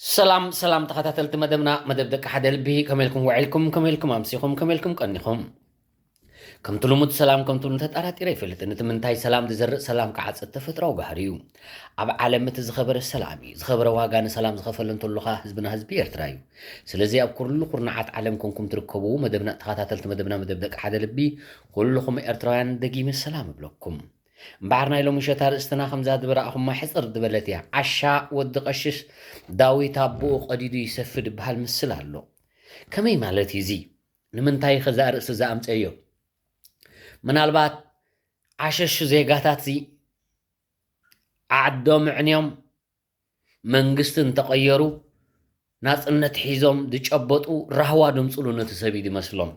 ሰላም ሰላም ተኸታተልቲ መደብና፣ መደብ ደቂ ሓደ ልቢ፣ ከመይ ኢልኩም ውዒልኩም? ከመይ ኢልኩም ኣምሲኹም? ከመይ ኢልኩም ቀኒኹም? ከምቲ ልሙድ ሰላም ከምቲ ልሙድ ተጠራጢረ ኣይፈልጥን። እቲ ምንታይ ሰላም ዝዘርእ ሰላም ክዓጽድ ተፈጥሮኣዊ ባህሪ እዩ። ኣብ ዓለም እቲ ዝኸበረ ሰላም እዩ። ዝኸበረ ዋጋ ንሰላም ዝኸፈለ እንተሎ ኸኣ ህዝብና ህዝቢ ኤርትራ እዩ። ስለዚ ኣብ ኩሉ ኩርናዓት ዓለም ኮንኩም ትርከቡ መደብና፣ ተኸታተልቲ መደብና መደብ ደቂ ሓደ ልቢ፣ ኩልኹም ኤርትራውያን ደጊመ ሰላም እብለኩም። እምበኣር ናይ ሎሚ ምሸት ኣርእስትና ከምዛ ዝበራእኹማ ሕጽር ዝበለት እያ። ዓሻ ወዲ ቀሽሽ ዳዊት ኣቦኡ ቀዲዱ ይሰፍድ ይበሃል ምስል ኣሎ። ከመይ ማለት እዩ እዚ? ንምንታይ ከ እዚ ኣርእስቲ እዚ ኣምጸዮ? ምናልባት ዓሸሹ ዜጋታት እዚ ዓዶም ኣዕንዮም መንግስቲ እንተቐየሩ ናጽነት ሒዞም ዝጨበጡ ራህዋ ድምጽሉ ነቲ ሰብ እዩ ዝመስሎም።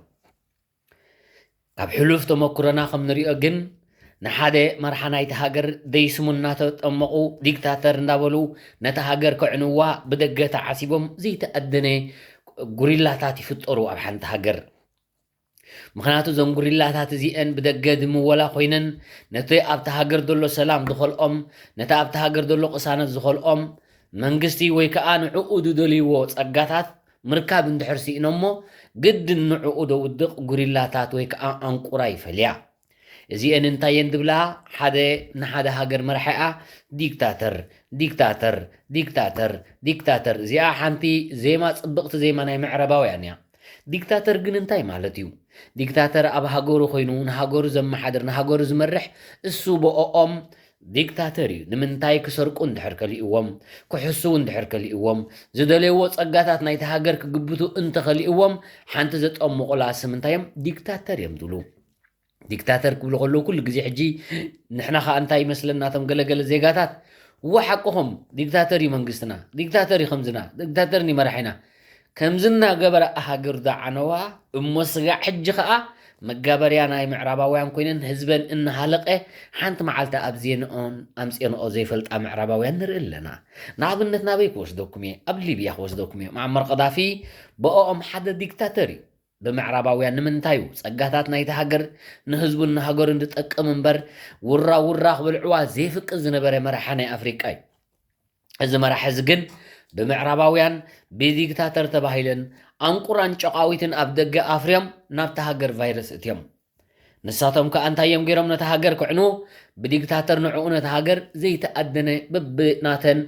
ካብ ሕሉፍ ተመኩሮና ከም ንሪኦ ግን ንሓደ መርሓ ናይቲ ሃገር ደይ ስሙ እናተጠመቑ ዲክታተር እንዳበሉ ነታ ሃገር ከዕንዋ ብደገ ተዓሲቦም ዘይተኣደነ ጉሪላታት ይፍጠሩ ኣብ ሓንቲ ሃገር። ምኽንያቱ እዞም ጉሪላታት እዚአን ብደገ ድምወላ ኮይነን ነቲ ኣብቲ ሃገር ዘሎ ሰላም ዝኸልኦም፣ ነቲ ኣብቲ ሃገር ዘሎ ቅሳነት ዝኸልኦም መንግስቲ ወይ ከዓ ንዕኡ ዝደልይዎ ጸጋታት ምርካብ እንድሕር ስኢኖሞ ግድን ንዕኡ ደውድቕ ጉሪላታት ወይ ከዓ ኣንቁራ ይፈልያ። እዚአን እንታይ እየን ዝብላ? ሓደ ንሓደ ሃገር መራሒኣ ዲክታተር፣ ዲክታተር፣ ዲክታተር፣ ዲክታተር። እዚኣ ሓንቲ ዜማ፣ ጽብቕቲ ዜማ ናይ ምዕራባውያን እያ። ዲክታተር ግን እንታይ ማለት እዩ? ዲክታተር ኣብ ሃገሩ ኮይኑ ንሃገሩ ዘመሓድር፣ ንሃገሩ ዝመርሕ፣ እሱ ብኦኦም ዲክታተር እዩ። ንምንታይ? ክሰርቁ እንድሕር ከሊእዎም፣ ክሕስዉ እንድሕር ከሊእዎም፣ ዝደለይዎ ጸጋታት ናይቲ ሃገር ክግብቱ እንተኸሊእዎም፣ ሓንቲ ዘጠምቑላ ስም እንታይ እዮም? ዲክታተር እዮም ዝብሉ። ዲክታተር ክብሉ ከለዉ ኩሉ ግዜ ሕጂ ንሕና ኸኣ እንታይ ይመስለና እቶም ገለገለ ዜጋታት፣ እወ ሓቅኹም፣ ዲክታተር እዩ መንግስትና፣ ዲክታተር እዩ ከምዝና፣ ዲክታተር እዩ መራሒና። ከምዚ እናገበረ ሃገር ዝዓነዋ እሞ ስጋዕ ሕጂ ኸኣ መጋበርያ ናይ ምዕራባውያን ኮይነን ህዝበን እናሃለቐ ሓንቲ መዓልቲ ኣብዜንኦን ኣምጼንኦ ዘይፈልጣ ምዕራባውያን ንርኢ ኣለና። ንኣብነት ናበይ ክወስደኩም እየ? ኣብ ሊብያ ክወስደኩም እየ። መዓመር ቀዳፊ ብኦኦም ሓደ ዲክታተር እዩ። ብምዕራባውያን ንምንታይ እዩ ጸጋታት ናይቲ ሃገር ንህዝቡን ንሃገሩን ዝጠቅም እምበር ውራ ውራ ክበልዕዋ ዘይፍቅድ ዝነበረ መራሒ ናይ ኣፍሪቃ እዩ። እዚ መራሒ እዚ ግን ብምዕራባውያን ብዲክታተር ተባሂለን ኣንቁራን ጨቓዊትን ኣብ ደገ ኣፍርዮም ናብታ ሃገር ቫይረስ እትዮም። ንሳቶም ከኣ እንታይ እዮም ገይሮም ነታ ሃገር ክዕኑ? ብዲክታተር ንዕኡ ነታ ሃገር ዘይተኣደነ በብናተን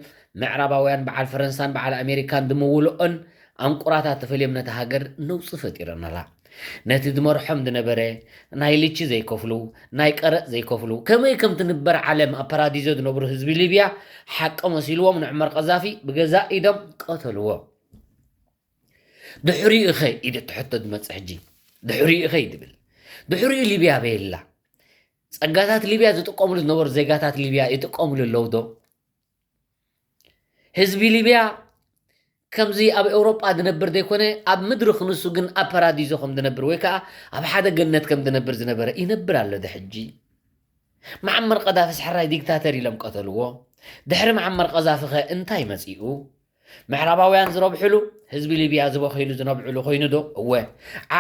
ምዕራባውያን በዓል ፈረንሳን በዓል ኣሜሪካን ዝምውልኦን ኣንቁራታት ተፈልዮም ነታ ሃገር ነውጺ ፈጢረናላ። ነቲ ዝመርሖም ዝነበረ ናይ ልቺ ዘይከፍሉ፣ ናይ ቀረጽ ዘይከፍሉ፣ ከመይ ከም ትንበር ዓለም ኣብ ፓራዲዞ ዝነብሩ ህዝቢ ሊብያ ሓቂ መሲልዎም ንዑመር ቀዛፊ ብገዛእ ኢዶም ቀተልዎ። ድሕሪኡ ኸ ኢድ ትሕቶ ዝመጽእ ሕጂ ድሕሪኡ ኸ እዩ ዝብል። ድሕሪኡ ሊብያ በየላ። ጸጋታት ሊብያ ዝጥቀምሉ ዝነበሩ ዜጋታት ሊብያ ይጥቀምሉ ኣለዉ ዶ? ህዝቢ ሊብያ ከምዚ ኣብ ኤውሮጳ ዝነብር ዘይኮነ ኣብ ምድሪ ክንሱ ግን ኣብ ፓራዲዞ ከም ዝነብር ወይ ከዓ ኣብ ሓደ ገነት ከም ዝነብር ዝነበረ ይነብር ኣሎ። ዶ ሕጂ መዓመር ቀዛፊስ ሕራይ ዲክታተር ኢሎም ቀተልዎ። ድሕሪ መዓመር ቀዛፊ ኸ እንታይ መጺኡ? ምዕራባውያን ዝረብሕሉ፣ ህዝቢ ሊብያ ዝበኸይሉ ዝነብዕሉ ኮይኑ ዶ? እወ።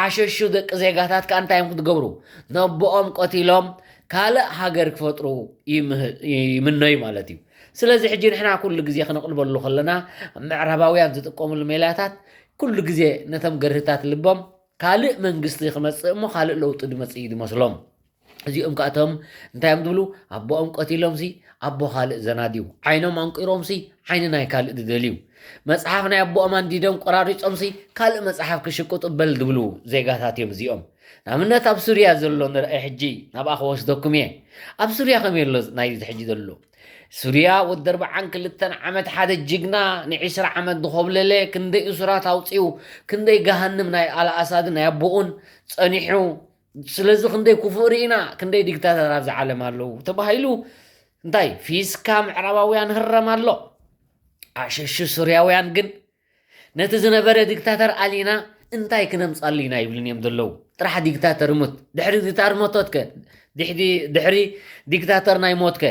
ዓሸሹ ደቂ ዜጋታት ከኣ እንታይ እዮም ክትገብሩ? ነቦኦም ቀቲሎም ካልእ ሃገር ክፈጥሩ ይምህ-፣ ይምነዩ ማለት እዩ። ስለዚ ሕጂ ንሕና ኩሉ ግዜ ክነቕልበሉ ከለና፣ ምዕራባውያን ዝጥቀምሉ ሜላታት ኩሉ ግዜ ነቶም ገርህታት ልቦም ካልእ መንግስቲ ክመጽእ እሞ ካልእ ለውጢ ዝመጽእ እዩ ዝመስሎም። እዚኦም ከኣቶም እንታይ እዮም ዝብሉ? ኣቦኦም ቀቲሎምሲ ኣቦ ካልእ ዘናድዩ፣ ዓይኖም ኣንቂሮምሲ ዓይኒ ናይ ካልእ ዝደልዩ፣ መጽሓፍ ናይ ኣቦኦም ኣንዲዶም ቆራሪጾምሲ ካልእ መጽሓፍ ክሽቅጡ በል ዝብሉ ዜጋታት እዮም እዚኦም። ንኣብነት ኣብ ሱርያ ዘሎ ንርአ ሕጂ ናብኣ ክወስደኩም እየ። ኣብ ሱርያ ከመይ ኣሎ ናይዚ ሕጂ ዘሎ? ሱርያ ወዲ ኣርብዓን ክልተን ዓመት ሓደ ጅግና ንዒስራ ዓመት ዝኾብለለ ክንደይ እሱራት ኣውፂኡ ክንደይ ገሃንም ናይ ኣልኣሳድን ናይ ኣቦኡን ፀኒሑ ስለዚ ክንደይ ክፉእ ርኢና ክንደይ ዲክታተር ኣብዚ ዓለም ኣለዉ ተባሂሉ እንታይ ፊስካ ምዕራባውያን ህረም ኣሎ። ኣሸሹ ሱርያውያን ግን ነቲ ዝነበረ ዲክታተር ኣሊና እንታይ ክነምፃሉ ኢና ይብልን እዮም ዘለዉ። ጥራሕ ዲክታተር ሙት ድሕሪ ዲክታተር ሞቶትከ ድሕሪ ድሕሪ ዲክታተር ናይ ሞትከ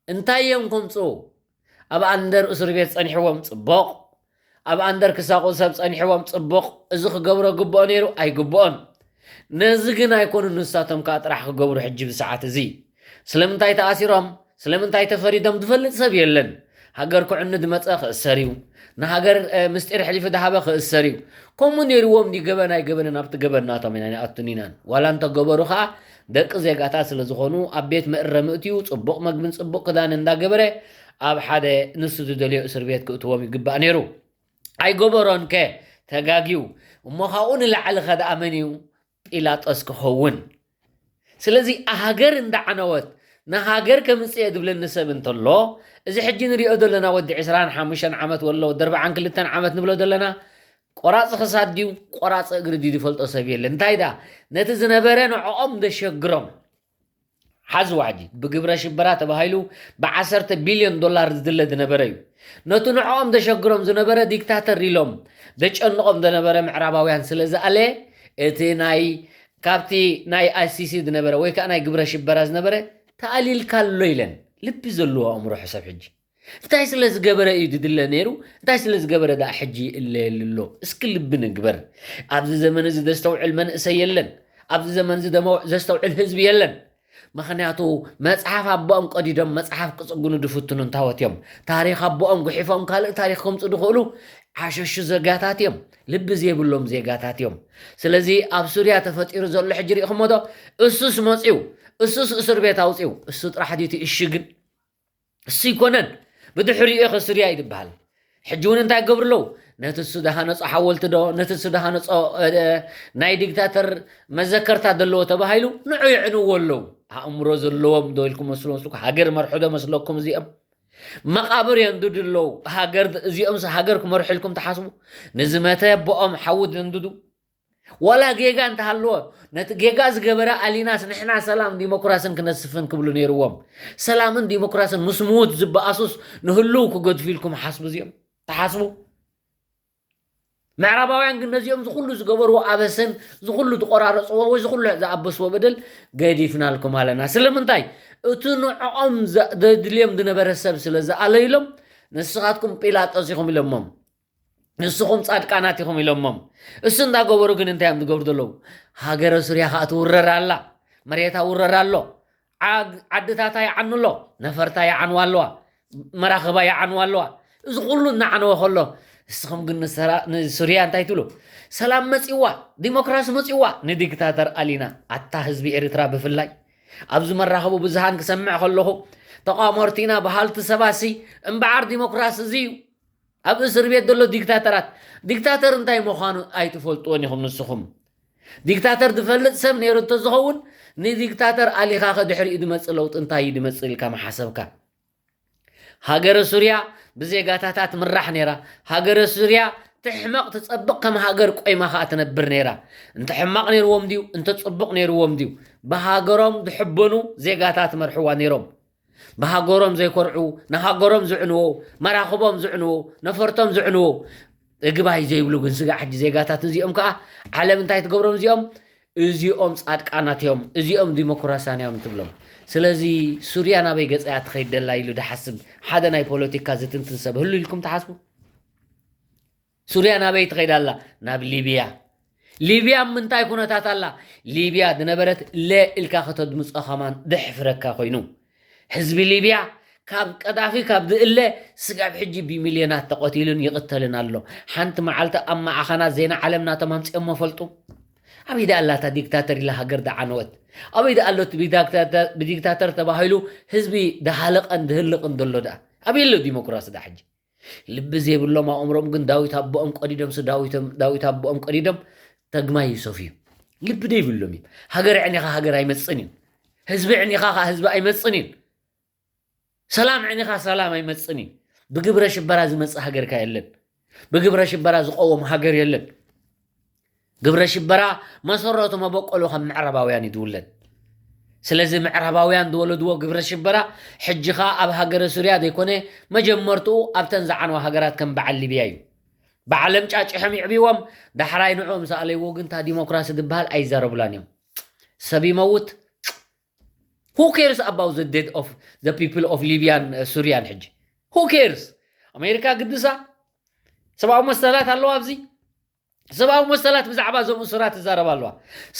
እንታይ እዮም ከምፅኡ? ኣብ ኣንደር እስር ቤት ፀኒሕዎም ፅቡቕ፣ ኣብ ኣንደር ክሳቑ ሰብ ፀኒሕዎም ፅቡቕ። እዚ ክገብሮ ግብኦ ነይሩ ኣይግብኦን። ነዚ ግን ኣይኮኑን ንሳቶም ከዓ ጥራሕ ክገብሩ ሕጂ ብሰዓት እዚ። ስለምንታይ ተኣሲሮም ስለምንታይ ተፈሪዶም ዝፈልጥ ሰብ የለን። ሃገር ክዕኑ ዝመፀ ክእሰር እዩ። ንሃገር ምስጢር ሕሊፉ ዝሃበ ክእሰር እዩ። ከምኡ ነይርዎም ድዩ? ገበን ኣይገበንን ኣብቲ ገበን ናቶም ኢና ንኣቱን ኢናን። ዋላ እንተገበሩ ከዓ ደቂ ዜጋታት ስለ ዝኾኑ ኣብ ቤት መእረሚ እትዩ ፅቡቕ መግብን ፅቡቕ ክዳን እንዳገበረ ኣብ ሓደ ንሱ ዝደልዮ እስር ቤት ክእትዎም ይግባእ ነይሩ። ኣይገበሮን ከ ተጋግዩ። እሞ ካብኡ ንላዕሊ ከ ደኣ መን እዩ ጲላጦስ ክኸውን? ስለዚ ሃገር እንዳዓነወት ንሃገር ከምፅእ እየ ዝብለኒ ሰብ እንተሎ፣ እዚ ሕጂ ንሪኦ ዘለና ወዲ ዕስራን ሓሙሽተን ዓመት ወሎ ወዲ ኣርባዓን ክልተን ዓመት ንብሎ ዘለና ቆራፂ ክሳድ ድዩ ቆራፂ እግሪ ድዩ ዝፈልጦ ሰብ የለን። እንታይ ደኣ ነቲ ዝነበረ ንዕኦም ዘሸግሮም ሓዝዋ ሕጂ ብግብረ ሽበራ ተባሂሉ ብዓሰርተ ቢልዮን ዶላር ዝድለ ዝነበረ እዩ። ነቱ ንዕኦም ዘሸግሮም ዝነበረ ዲክታተር ኢሎም ዘጨንቖም ዝነበረ ምዕራባውያን ስለ ዝኣለ እቲ ናይ ካብቲ ናይ ኣይሲሲ ዝነበረ ወይ ከዓ ናይ ግብረ ሽበራ ዝነበረ ተኣሊልካ ኣሎ ኢለን። ልቢ ዘለዎ ኣእምሮ ሕሰብ ሕጂ። እንታይ ስለ ዝገበረ እዩ ድድለ ነይሩ? እንታይ ስለ ዝገበረ ደኣ ሕጂ ይእለየሉ ኣሎ? እስኪ ልቢ ንግበር። ኣብዚ ዘመን እዚ ዘስተውዕል መንእሰይ የለን። ኣብዚ ዘመን እዚ ደሞ ዘስተውዕል ህዝቢ የለን። ምኽንያቱ መጽሓፍ ኣቦኦም ቀዲዶም መጽሓፍ ክጽግኑ ዝፍትኑ እንታወት እዮም። ታሪኽ ኣቦኦም ጉሒፎም ካልእ ታሪኽ ከምፁ ዝኽእሉ ዓሸሹ ዜጋታት እዮም። ልቢ ዘይብሎም ዜጋታት እዮም። ስለዚ ኣብ ሱርያ ተፈጢሩ ዘሎ ሕጂ ርኢኹሞ ዶ? እሱስ መፅዩ፣ እሱስ እስር ቤት ኣውፅዩ፣ እሱ ጥራሕ ድዩ እቲ እሺ ግን? እሱ ይኮነን ብድሕሪኡ ኢኸ ሱርያ እዩ ዝበሃል። ሕጂ እውን እንታይ ይገብሩ ኣለዉ? ነቲ እሱ ዝሃነጾ ሓወልቲ ዶ ነቲ እሱ ዝሃነጾ ናይ ዲክታተር መዘከርታ ዘለዎ ተባሂሉ ንዑ ይዕንዎ ኣለዉ። ኣእምሮ ዘለዎም ዶ ኢልኩም መስሎ መስልኩ ሃገር መርሑ ዶ መስለኩም እዚኦም? መቓብር የንድዱ ኣለዉ። ሃገር እዚኦም ሃገር ክመርሑ ኢልኩም ትሓስቡ? ንዝመተ ኣቦኦም ሓዊ ዘንድዱ ዋላ ጌጋ እንተሃለዎ ነቲ ጌጋ ዝገበረ ኣሊናስ ንሕና ሰላም ዲሞክራስን ክነስፍን ክብሉ ነይርዎም። ሰላምን ዲሞክራስን ምስ ምዉት ዝበኣሱስ ንህልው ክገድፉ ኢልኩም ሓስቡ እዚኦም ትሓስቡ? ምዕራባውያን ግን ነዚኦም ዝኩሉ ዝገበርዎ ኣበሰን ዝኩሉ ዝቆራረፅዎ ወይ ዝኩሉ ዝኣበስዎ በደል ገዲፍናልኩም ኣለና። ስለምንታይ? እቲ ንዕኦም ዘድልዮም ዝነበረ ሰብ ስለ ዝኣለይሎም ንስኻትኩም ጲላጦስ ኢኹም ኢሎሞም። ንስኹም ጻድቃናት ኢኹም ኢሎሞም። እሱ እንዳገበሩ ግን እንታይ እዮም ዝገብሩ ዘለዉ? ሃገረ ሱርያ ከዓ ትውረር ኣላ፣ መሬታ ውረር ኣሎ፣ ዓድታታ ይዓኑ ኣሎ፣ ነፈርታ ይዓንዋ ኣለዋ፣ መራኽባ ይዓንዋ ኣለዋ። እዚ ኩሉ እናዓነወ ከሎ ንስኹም ግን ንሱርያ እንታይ ትብሉ? ሰላም መፂዋ፣ ዲሞክራሲ መፂዋ። ንዲክታተር ኣሊና ኣታ ህዝቢ ኤርትራ ብፍላይ ኣብዚ መራኸቡ ብዙሃን ክሰምዕ ከለኹ ተቋመርቲና በሃልቲ ሰባሲ እምበዓር ዲሞክራሲ እዚ እዩ። ኣብ እስር ቤት ዘሎ ዲክታተራት ዲክታተር እንታይ ምዃኑ ኣይትፈልጥዎን ኢኹም ንስኹም። ዲክታተር ዝፈልጥ ሰብ ነይሩ እንተዝኸውን ንዲክታተር ኣሊኻ ከድሕሪኡ ዝመፅእ ለውጢ እንታይ እዩ ዝመፅእ ኢልካ ምሓሰብካ? ሃገረ ሱርያ ብዜጋታታ ትምራሕ ነይራ። ሃገረ ሱርያ ትሕመቕ ትፀብቕ ከም ሃገር ቆይማ ከዓ ትነብር ነይራ። እንተ ሕማቕ ነይርዎም ድዩ እንተ ፅቡቕ ነይርዎም ድዩ ብሃገሮም ዝሕበኑ ዜጋታት መርሕዋ ነይሮም። ብሃገሮም ዘይኮርዑ፣ ንሃገሮም ዝዕንዉ፣ መራኽቦም ዝዕንዉ፣ ነፈርቶም ዝዕንዉ እግባይ ዘይብሉ ግን ስጋዕ ሕጂ ዜጋታት እዚኦም ከዓ ዓለም እንታይ ትገብሮም እዚኦም? እዚኦም ፃድቃናት እዮም፣ እዚኦም ዲሞክራሲያን እዮም ትብሎም። ስለዚ ሱርያ ናበይ ገፃ እያ ትኸይድ ደላ ኢሉ ድሓስብ ሓደ ናይ ፖለቲካ ዝትንትን ሰብ ህሉ ኢልኩም ትሓስቡ? ሱርያ ናበይ ትኸይድ ኣላ? ናብ ሊብያ። ሊብያ ምንታይ ኩነታት ኣላ? ሊብያ ዝነበረት ለ ኢልካ ከተድምፆ ከማን ደሕፍረካ ኮይኑ ህዝቢ ሊብያ ካብ ቀዳፊ ካብ ዝእለ ስጋብ ሕጂ ብሚልዮናት ተቐቲሉን ይቕተልን ኣሎ። ሓንቲ መዓልቲ ኣብ ማዕኸናት ዜና ዓለም ናቶም ኣምፂኦሞ ፈልጡ? ኣበይ ደኣ ኣላታ ዲክታተር ኢላ ሃገር ደዓነወት? ኣበይ ደኣ ኣሎት ብዲክታተር ተባሂሉ ህዝቢ ደሃለቐን ድህልቕን ዘሎ ደኣ? ኣበይ ኣሎ ዲሞክራሲ ደኣ ሕጂ? ልቢ ዘይብሎም ኣእምሮም ግን ዳዊት ኣቦኦም ቀዲዶም ስ ዳዊት ኣቦኦም ቀዲዶም ተግማይ ይሰፍዩ። ልቢ ዘይብሎም እዩ። ሃገር ዕኒኻ ሃገር ኣይመፅን እዩ። ህዝቢ ዕኒኻ ከዓ ህዝቢ ኣይመፅን እዩ። ሰላም ዕኒኻ ሰላም ኣይመፅን እዩ። ብግብረ ሽበራ ዝመፅእ ሃገርካ የለን። ብግብረ ሽበራ ዝቐወም ሃገር የለን። ግብረ ሽበራ መሰረቱ መበቆሉ ካብ ምዕራባውያን እዩ ዝውለድ። ስለዚ ምዕራባውያን ዝወለድዎ ግብረ ሽበራ ሕጂ ኸኣ ኣብ ሃገረ ሱርያ ዘይኮነ መጀመርትኡ ኣብተን ዝዓነዋ ሃገራት ከም በዓል ሊብያ እዩ። ብዓለም ጫጭሖም ይዕብዎም ዳሕራይ ንዕኦም ዝኣለይዎ ግን እታ ዲሞክራሲ ዝበሃል ኣይዛረቡላን እዮም። ሰብ ይመውት Who cares about the death of the people of Libyan Syrian ሕጂ? Who cares? ኣሜሪካ ግድሳ ሰብኣዊ መሰላት ኣለዋ ኣብዚ ሰብኣዊ መሰላት ብዛዕባ እዞም እሱራት ትዛረባ ኣለዋ።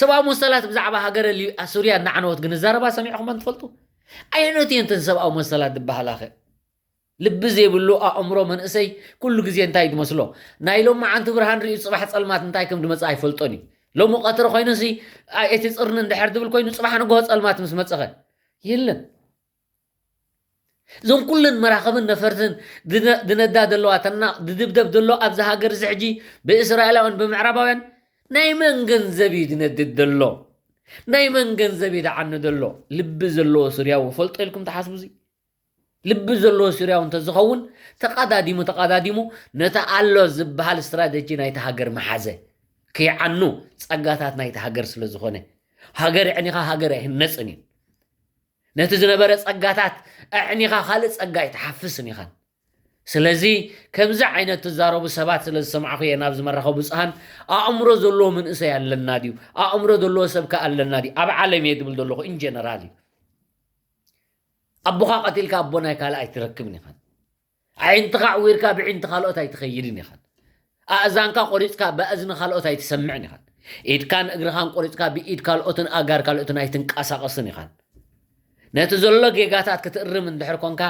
ሰብኣዊ መሰላት ብዛዕባ ሃገረ ሱርያ እናዓነወት ግን እዛረባ ሰሚዕኹም ትፈልጡ? ኣየኖት እየን እተን ሰብኣዊ መሰላት ዝበሃላ ኸ? ልቢ ዘይብሉ ኣእምሮ መንእሰይ ኩሉ ግዜ እንታይ እዩ ዝመስሎ? ናይ ሎማዓንቲ ብርሃን ርእዩ ጽባሕ ጸልማት እንታይ ከም ዝመጽእ ኣይፈልጦን እዩ። ሎሚ ቀትሪ ኮይኑሲ፣ "ኣይ፣ እቲ ጽርኒ እንድሕር" ዝብል ኮይኑ፣ ጽባሕ ንግሆ ጸልማት ምስ መጸኸ? የለን። እዞም ኩለን መራኸብን ነፈርትን ድነ-፣ ድነዳ ዘለዋ፣ ተና-፣ ድድብደብ ዘሎ ኣብዚ ሃገር እዚ ሕጂ ብእስራኤላውያን፣ ብምዕራባውያን፣ ናይ መን ገንዘብ እዩ ድነድድ ዘሎ? ናይ መን ገንዘብ እዩ ድዓኒ ዘሎ? ልቢ ዘለዎ ሱርያዊ ፈልጦ ኢልኩም ትሓስቡ? እዚ ልቢ ዘለዎ ሱርያዊ እንተዝኸውን፣ ተቐዳዲሙ፣ ተቐዳዲሙ ነቲ ኣሎ ዝበሃል ስትራተጂ ናይቲ ሃገር መሓዘ። ከይዓኑ ጸጋታት ናይቲ ሃገር ስለ ዝኾነ። ሃገር ኣዕኒኻ ሃገር ኣይህነጽን እዩ። ነቲ ዝነበረ ጸጋታት ኣዕኒኻ ካልእ ጸጋ ኣይትሓፍስን ኢኻን። ስለዚ ከምዚ ዓይነት ትዛረቡ ሰባት ስለ ዝሰማዕኹ እየ ናብዚ መራኸቢ ብዙሃን፣ ኣእምሮ ዘለዎ መንእሰይ ኣለና ድዩ? ኣእምሮ ዘለዎ ሰብ ከ ኣለና ድዩ? ኣብ ዓለም እየ ዝብል ዘለኹ፣ ኢን ጀነራል እዩ። ኣቦኻ ቀቲልካ ኣቦ ናይ ካልእ ኣይትረክብን ኢኻን። ኣዒንትኻ ኣዕዊርካ ብዒንቲ ካልኦት ኣይትኸይድን ኢኻን። ኣእዛንካ ቆሪጽካ ብእዝኒ ካልኦት ኣይትሰምዕን ኢኻን። ኢድካን እግርኻን ቆሪጽካ ብኢድ ካልኦትን ኣጋር ካልኦትን ኣይትንቀሳቐስን ኢኻን። ነቲ ዘሎ ጌጋታት ክትእርም እንድሕር ኮንካ፣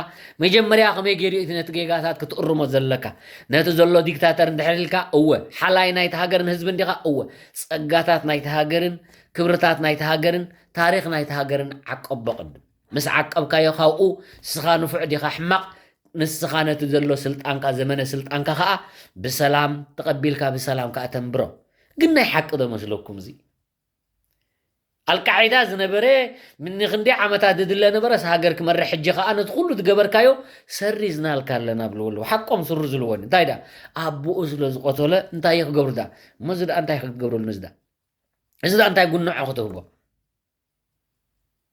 መጀመርያ ከመይ ገይሩ እቲ ነቲ ጌጋታት ክትእርሞ ዘለካ? ነቲ ዘሎ ዲክታተር እንድሕር ኢልካ፣ እወ፣ ሓላይ ናይቲ ሃገርን ህዝብን ዲኻ? እወ፣ ጸጋታት ናይቲ ሃገርን ክብርታት ናይቲ ሃገርን ታሪኽ ናይቲ ሃገርን ዓቀቦ ቅድም። ምስ ዓቀብካዮ ካብኡ፣ ንስኻ ንፉዕ ዲኻ ሕማቕ፣ ንስኻ ነቲ ዘሎ ስልጣንካ፣ ዘመነ ስልጣንካ ከኣ ብሰላም ተቐቢልካ ብሰላም ከኣ ተንብሮ። ግን ናይ ሓቂ ዶ መስለኩም እዚ? ኣልቃዒዳ ዝነበረ፣ ምኒ ክንደይ ዓመታት ዝድለ ነበረስ ሃገር ክመርሕ፣ ሕጂ ከኣ ነቲ ኩሉ ዝገበርካዮ ሰሪዝናልካ ኣለና ብልዎ ኣለዉ። ሓቆም ስሩ ዝልወኒ። እንታይ ደኣ? ኣቦኡ ስለ ዝቐተለ እንታይ እዩ ክገብሩ ደኣ? እሞ እዚ ደኣ እንታይ ክትገብረሉ ነዚ ደኣ? እዚ ደኣ እንታይ ጉንዖ ክትህቦ?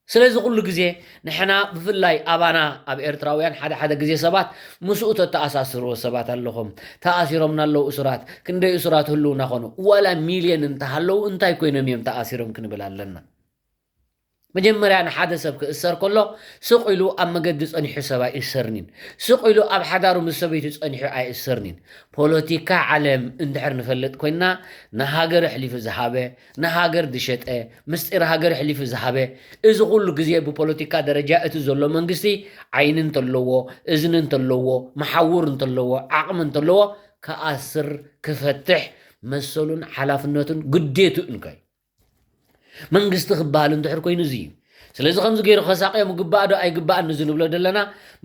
ስለዚ ኩሉ ግዜ ንሕና ብፍላይ ኣባና ኣብ ኤርትራውያን ሓደ ሓደ ግዜ ሰባት ምስኡ ተተኣሳስርዎ ሰባት ኣለኹም። ተኣሲሮምና ኣለዉ እሱራት፣ ክንደይ እሱራት ህልውና ኾኑ። ዋላ ሚልዮን እንተሃለዉ እንታይ ኮይኖም እዮም ተኣሲሮም ክንብል ኣለና። መጀመርያ ንሓደ ሰብ ክእሰር ከሎ ስቕ ኢሉ ኣብ መገዲ ጸኒሑ ሰብ ኣይእሰርኒን። ስቕ ኢሉ ኣብ ሓዳሩ ምስ ሰበይቱ ጸኒሑ ኣይእሰርኒን። ፖለቲካ ዓለም እንድሕር ንፈልጥ ኮይንና፣ ንሃገር ኣሕሊፉ ዝሃበ፣ ንሃገር ዝሸጠ፣ ምስጢር ሃገር ኣሕሊፉ ዝሃበ፣ እዚ ኩሉ ግዜ ብፖለቲካ ደረጃ እቲ ዘሎ መንግስቲ ዓይኒ እንተለዎ፣ እዝኒ እንተለዎ፣ መሓውር እንተለዎ፣ ዓቕሚ እንተለዎ፣ ክኣስር፣ ክፈትሕ መሰሉን ሓላፍነቱን ግዴትኡን ከ እዩ። መንግስቲ ክበሃል እንድሕር ኮይኑ እዚ እዩ። ስለዚ ከምዚ ገይሩ ከሳቕዮም ይግባእ ዶ ኣይግባእን እዚ ንብሎ ዘለና፣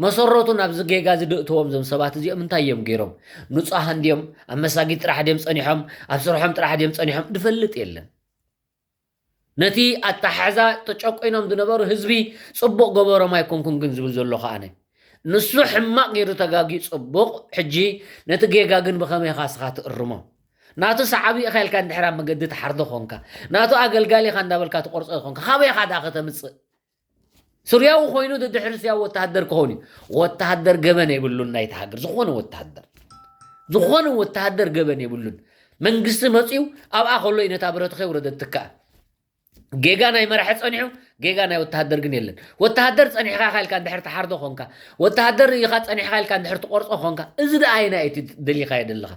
መሰረቱ ናብዚ ጌጋ እዚ ደእተዎም እዞም ሰባት እዚኦም እንታይ እዮም ገይሮም? ንጹሃን ድዮም? ኣብ መሳጊድ ጥራሕ ድዮም ጸኒሖም? ኣብ ስርሖም ጥራሕ ድዮም ጸኒሖም? ድፈልጥ የለን። ነቲ ኣተሓሕዛ ተጨቆይኖም ዝነበሩ ህዝቢ ጽቡቕ ገበሮም ኣይኮንኩን ግን ዝብል ዘሎ ከኣነ። ንሱ ሕማቕ ገይሩ ተጋጊ ጽቡቕ፣ ሕጂ ነቲ ጌጋ ግን ብኸመይ ኢኻ እስኻ ትእርሞ? ናቱ ሰዓቢ ኢኻ ኢልካ እንድሕር ኣብ መገዲ ትሓርዶ ኾንካ፣ ናቱ ኣገልጋሊ ኢኻ እንዳበልካ ትቆርጾ ኾንካ፣ ካበይ ኢኻ ደኣ ከተምጽእ? ሱርያዊ ኮይኑ ድድሕሪ ሱርያዊ ወተሃደር ክኸውን እዩ። ወተሃደር ገበን የብሉን ናይቲ ሃገር፣ ዝኾነ ወተሃደር። ዝኾነ ወተሃደር ገበን የብሉን። መንግስቲ መጺኡ ኣብኣ ከሎ እዩ ነታ ብረት ከይውረደት ትከኣል። ጌጋ ናይ መራሒ ጸኒሑ፣ ጌጋ ናይ ወተሃደር ግን የለን። ወተሃደር ጸኒሕካ ኢኻ ኢልካ እንድሕር ትሓርዶ ኾንካ፣ ወተሃደር ኢኻ ጸኒሕካ ኢልካ እንድሕር ትቆርጾ ኾንካ፣ እዚ ደኣ ኣየናይ እቲ ደሊኻዮ ደለኻ?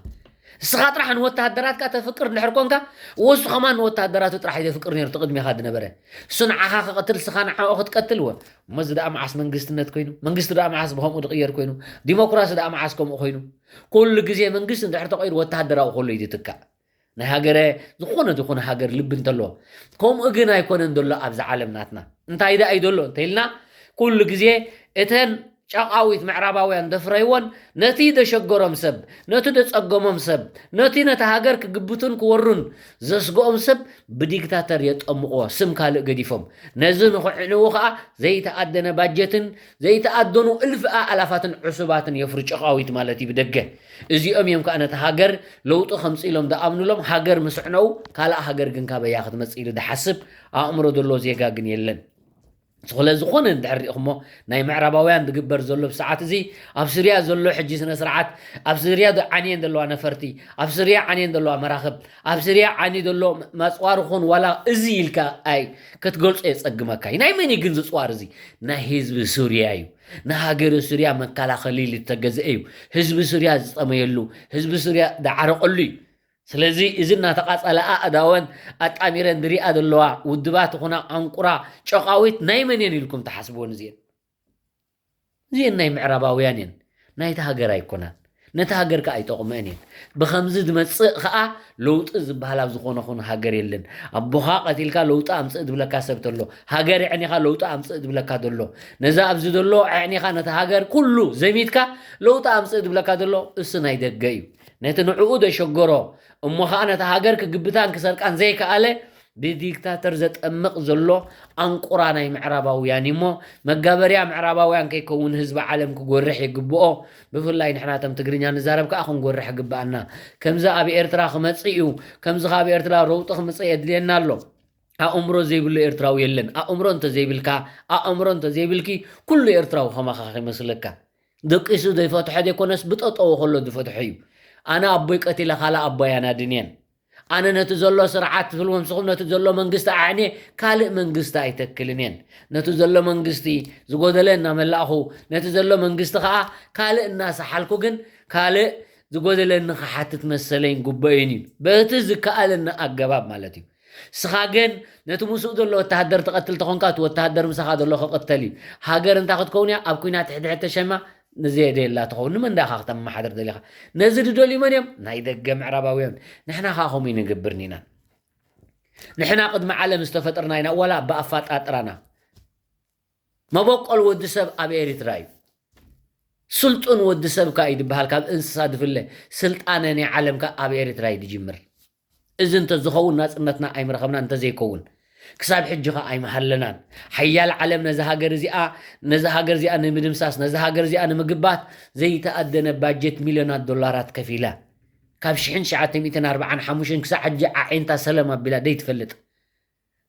እስኻ ጥራሕ ንወተሃደራትካ ተፍቅር እንድሕር ኮንካ፣ ወሱ ከማን ንወተሃደራቱ ጥራሕ እዩ ዘፍቅር ነይሩ፣ እቲ ቅድሜኻ ዝነበረ። እሱ ንዓኻ ክቐትል፣ እስኻ ንዓኡ ክትቀትል፣ ወ-፣ እሞ እዚ ደኣ መዓስ መንግስትነት ኮይኑ? መንግስቲ ደኣ መዓስ ብኸምኡ ዝቕየር ኮይኑ? ዲሞክራሲ ደኣ መዓስ ከምኡ ኮይኑ? ኩሉ ግዜ መንግስቲ እንድሕር ተቐይሩ ወተሃደራዊ ከሎ እዩ ዝትካእ። ናይ ሃገረ፣ ዝኾነ ዝኾነ ሃገር ልቢ እንተለዎ። ከምኡ ግን ኣይኮነን ዘሎ ኣብዚ ዓለም ናትና። እንታይ ደኣ እዩ ዘሎ እንተኢልና፣ ኩሉ ግዜ እተን ጨቓዊት ምዕራባውያን ዘፍረይዎን፣ ነቲ ዘሸገሮም ሰብ፣ ነቲ ዘጸገሞም ሰብ፣ ነቲ ነታ ሃገር ክግብቱን ክወሩን ዘስግኦም ሰብ ብዲክታተር የጠምቕዎ፣ ስም ካልእ ገዲፎም። ነዚ ንኽዕንዉ ኸኣ ዘይተኣደነ ባጀትን ዘይተኣደኑ እልፊ ኣእላፋትን ዕሱባትን የፍሩ፣ ጨቓዊት ማለት እዩ ብደገ። እዚኦም እዮም ከኣ ነታ ሃገር ለውጢ ከምጽእ ኢሎም ዝኣምኑሎም፣ ሃገር ምስ ዕነዉ ካልእ ሃገር ግን ካበያ ክትመጽእ ኢሉ ዝሓስብ ኣእምሮ ዘለዎ ዜጋ ግን የለን። ስለ ዝኾነ እንድሕር ሪኢኹሞ፣ ናይ ምዕራባውያን ዝግበር ዘሎ ብሰዓት እዚ፣ ኣብ ስርያ ዘሎ ሕጂ ስነ ስርዓት፣ ኣብ ስርያ ዶ-፣ ዓንየን ዘለዋ ነፈርቲ፣ ኣብ ስርያ ዓንየን ዘለዋ መራኽብ፣ ኣብ ስርያ ዓንዩ ዘሎ መጽዋር ኹን ዋላ እዚ ኢልካ ኣይ ክትገልጾ የጸግመካ እዩ። ናይ መን እዩ ግን ዝጽዋር እዚ? ናይ ህዝቢ ሱርያ እዩ። ንሃገረ ሱርያ መከላኸሊ ኢሉ ዝተገዝአ እዩ። ህዝቢ ሱርያ ዝጠመየሉ፣ ህዝቢ ሱርያ ዝዓረቐሉ እዩ። ስለዚ እዚ እናተቓጸለ ኣእዳወን ኣጣሚረን ዝሪኣ ዘለዋ ውድባት ኹና ኣንቁራ ጨቓዊት ናይ መን እየን ኢልኩም ትሓስብወን እዚኤን? እዚኤን ናይ ምዕራባውያን እየን። ናይቲ ሃገር ኣይኮናን። ነቲ ሃገር ከኣ ኣይጠቕመን እየን። ብኸምዚ ዝመጽእ ከኣ ለውጢ ዝበሃል ኣብ ዝኾነ ኹን ሃገር የለን። ኣቦኻ ቀቲልካ ለውጢ ኣምጽእ ዝብለካ ሰብ ተሎ፣ ሃገር የዕኒኻ ለውጢ ኣምጽእ ዝብለካ ዘሎ፣ ነዚ ኣብዚ ዘሎ ኣዕኒኻ ነቲ ሃገር ኩሉ ዘሚትካ ለውጢ ኣምጽእ ዝብለካ ዘሎ እሱ ናይ ደገ እዩ። ነቲ ንዕኡ ዘሸገሮ እሞ ኸኣ ነቲ ሃገር ክግብታን ክሰርቃን ዘይከኣለ ብዲክታተር ዘጠምቕ ዘሎ ኣንቁራ ናይ ምዕራባውያን እዩ እሞ፣ መጋበርያ ምዕራባውያን ከይከውን ህዝቢ ዓለም ክጎርሕ ይግብኦ። ብፍላይ ንሕና እቶም ትግርኛ ንዛረብ ከኣ ክንጎርሕ ይግብኣና። ከምዚ ኣብ ኤርትራ ክመጽእ እዩ፣ ከምዚ ካብ ኤርትራ ረውጢ ክምጽእ የድልየና ኣሎ። ኣእምሮ ዘይብሉ ኤርትራዊ የለን። ኣእምሮ እንተዘይብልካ፣ ኣእምሮ እንተዘይብልኪ፣ ኩሉ ኤርትራዊ ከማኻ ከይመስለካ። ደቂሱ ዘይፈትሖ ዘይኮነስ ብጠጠዎ ከሎ ዝፈትሖ እዩ። ኣነ ኣቦይ ቀቲለ ካልእ ኣቦይ ኣናድን እየን። ኣነ ነቲ ዘሎ ስርዓት ትብልዎ ንስኹም ነቲ ዘሎ መንግስቲ ኣዕንየ ካልእ መንግስቲ ኣይተክልን እየን። ነቲ ዘሎ መንግስቲ ዝጎደለ እናመላእኹ ነቲ ዘሎ መንግስቲ ከዓ ካልእ እናሰሓልኩ ግን ካልእ ዝጎደለኒ ክሓትት መሰለይን ግቡእን እዩ። በቲ ዝከኣለኒ ኣገባብ ማለት እዩ። ንስኻ ግን ነቲ ምስኡ ዘሎ ወተሃደር ትቐትል ተኾንካ እቲ ወተሃደር ምሳኻ ዘሎ ክቕተል እዩ። ሃገር እንታይ ክትከውን እያ? ኣብ ኲናት ሕድሕድ ተሸማ ንዘየደየላ ትኸውን። ንመን ዳኻ ክተመሓድር ደሊኻ? ነዚ ዝደልዩ መን እዮም? ናይ ደገ ምዕራባውያን። ንሕና ኸዓ ከምኡ ንገብርን ኢና። ንሕና ቅድሚ ዓለም ዝተፈጥርና ኢና፣ ዋላ ብኣፋጣጥራና። መበቆል ወዲ ሰብ ኣብ ኤሪትራ እዩ። ስልጡን ወዲ ሰብ ከ እዩ ዝበሃል፣ ካብ እንስሳ ዝፍለ። ስልጣነ ናይ ዓለም ከ ኣብ ኤሪትራ እዩ ዝጅምር። እዚ እንተዝኸውን ናጽነትና ኣይምረኸብናን፣ እንተዘይከውን ክሳብ ሕጂ ከ ኣይምሃለናን። ሓያል ዓለም ነዚ ሃገር እዚኣ፣ ነዚ ሃገር እዚኣ ንምድምሳስ፣ ነዚ ሃገር እዚኣ ንምግባት ዘይተኣደነ ባጀት ሚልዮናት ዶላራት ከፊላ። ካብ ሽሕን ትሽዓተ ሚእትን ኣርባዓን ሓሙሽተን ክሳዕ ሕጂ ኣዒንታ ሰለም ኣቢላ ዘይትፈልጥ።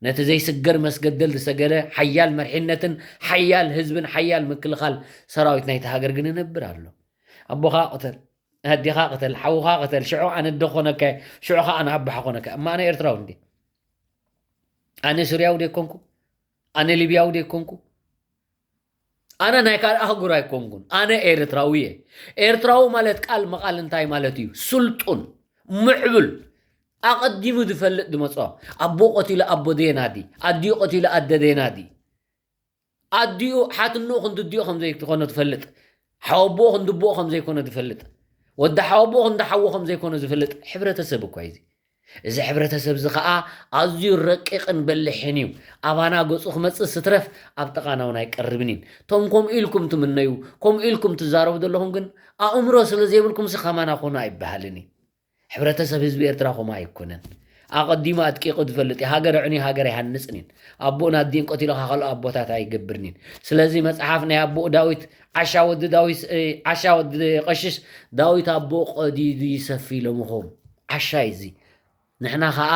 ነቲ ዘይስገር መስገደል ዝሰገረ ሓያል መርሒነትን ሓያል ህዝብን ሓያል ምክልኻል ሰራዊት ናይቲ ሃገር ግን ይነብር ኣሎ። ኣቦኻ ቅተል፣ ኣዴኻ ቅተል፣ ሓውኻ ቅተል፣ ሽዑ ኣነ ኣደ ክኾነካ እየ፣ ሽዑ ኸዓ ኣነ ኣቦኻ ክኾነካ እየ። እማ ኣነ ኤርትራዊ እንዴ? ኣነ ሱርያዊ ዶ ኣይኮንኩ? ኣነ ሊብያዊ ዶ ኣይኮንኩ? ኣነ ናይ ካልእ ኣህጉር ኣይኮንኩን። ኣነ ኤርትራዊ እየ። ኤርትራዊ ማለት ቃል መቓል እንታይ ማለት እዩ? ስልጡን፣ ምዕቡል፣ ኣቐዲሙ ዝፈልጥ ዝመጾ። ኣቦ ቀቲሉ ኣቦ ዘየናዲ፣ ኣዲኡ ቀቲሉ ኣደ ዘየናዲ። ኣዲኡ ሓትንኡ ክንድዲኡ ከም ዘይኮነ ትፈልጥ፣ ሓወቦኡ ክንድቦኡ ከም ዘይኮነ ዝፈልጥ፣ ወዲ ሓወቦኡ ክንዲ ሓዉ ከም ዘይኮነ ዝፈልጥ ሕብረተሰብ እኳ እዩ እዚ። እዚ ሕብረተሰብ እዚ ኸኣ ኣዝዩ ረቂቕን በሊሕን እዩ። ኣባና ገጹ ክመጽእ ስትረፍ ኣብ ጥቓና እውን ኣይቀርብን እዩ። እቶም ከምኡ ኢልኩም ትምነዩ፣ ከምኡ ኢልኩም ትዛረቡ ዘለኹም ግን ኣእምሮ ስለ ዘይብልኩምሲ ከማና ኮኑ ኣይበሃልን እዩ። ሕብረተሰብ ህዝቢ ኤርትራ ከምኡ ኣይኮነን። ኣቐዲሙ ኣጥቂቑ ዝፈልጥ እዩ። ሃገር ኣዕንዩ ሃገር ኣይሃንጽን እዩ። ኣቦኡን ኣዲኡን ቀቲሉ ካብ ካልእ ኣቦታት ኣይገብርን እዩ። ስለዚ መጽሓፍ ናይ ኣቦኡ ዳዊት ዓሻ ወዲ ዳዊት፣ እ፣ ዓሻ ወዲ ቀሽሽ ዳዊት ኣቦኡ ቀዲዱ ይሰፊ ኢሎምኹም። ዓሻ እዩ እዚ። ንሕና ኸኣ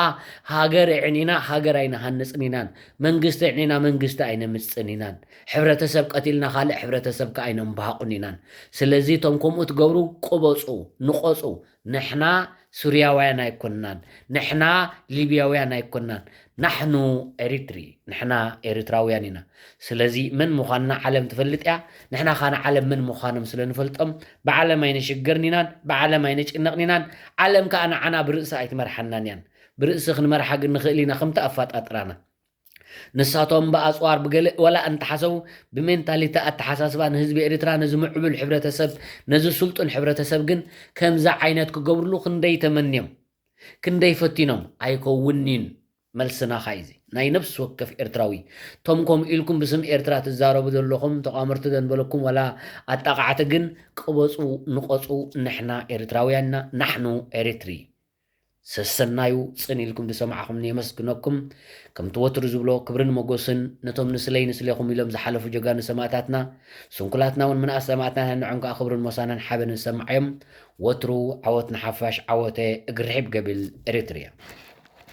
ሃገር ኣዕኒና ሃገር ኣይንሃንጽን ኢናን፣ መንግስቲ ኣዕኒና መንግስቲ ኣይነምጽን ኢናን፣ ሕብረተሰብ ቀቲልና ካልእ ሕብረተሰብ ከኣ ኣይነንበሃቑን ኢናን። ስለዚ እቶም ከምኡ ትገብሩ ቅበጹ፣ ንቐጹ። ንሕና ሱርያውያን ኣይኮንናን፣ ንሕና ሊብያውያን ኣይኮንናን። ናሕኑ ኤሪትሪ፣ ንሕና ኤሪትራውያን ኢና። ስለዚ መን ምዃንና ዓለም ትፈልጥ እያ። ንሕና ኸኣ ንዓለም መን ምዃኖም ስለ ንፈልጦም ብዓለም ኣይንሽገርን ኢናን፣ ብዓለም ኣይንጭነቕን ኢናን። ዓለም ከኣ ንዓና ብርእሲ ኣይትመርሓናን እያን። ብርእሲ ክንመርሓ ግን ንኽእል ኢና፣ ከምቲ ኣፈጣጥራና። ንሳቶም ብኣጽዋር ብገለ ዋላ እንተሓሰቡ፣ ብሜንታሊቲ ኣተሓሳስባ ንህዝቢ ኤርትራ፣ ነዚ ምዕቡል ሕብረተሰብ፣ ነዚ ስልጡን ሕብረተሰብ ግን ከምዚ ዓይነት ክገብርሉ ክንደይ ተመንዮም፣ ክንደይ ፈቲኖም። ኣይከውንን'ዩን። መልስና ኸኣ እዚ ናይ ነፍሲ ወከፍ ኤርትራዊ። እቶም ከምኡ ኢልኩም ብስም ኤርትራ ትዛረቡ ዘለኹም ተቋመርቲ ዘንበለኩም ዋላ ኣጣቓዕቲ ግን ቅበጹ፣ ንቐጹ። ንሕና ኤርትራውያን ኢና፣ ናሕኑ ኤሪትሪ። ሰሰናዩ ጽን ኢልኩም ዝሰማዕኹምኒ የመስግነኩም። ከምቲ ወትሩ ዝብሎ ክብርን ሞጎስን ነቶም ንስለይ ንስሌኹም ኢሎም ዝሓለፉ ጀጋኑ ሰማእታትና፣ ስንኩላትና እውን ምንኣስ ሰማእታትና ንዖም ከኣ ክብርን ሞሳናን ሓበንን ዝሰማዓዮም። ወትሩ ዓወት ንሓፋሽ ዓወተ እግሪ ርሒብ ገብል ኤሪትርያ።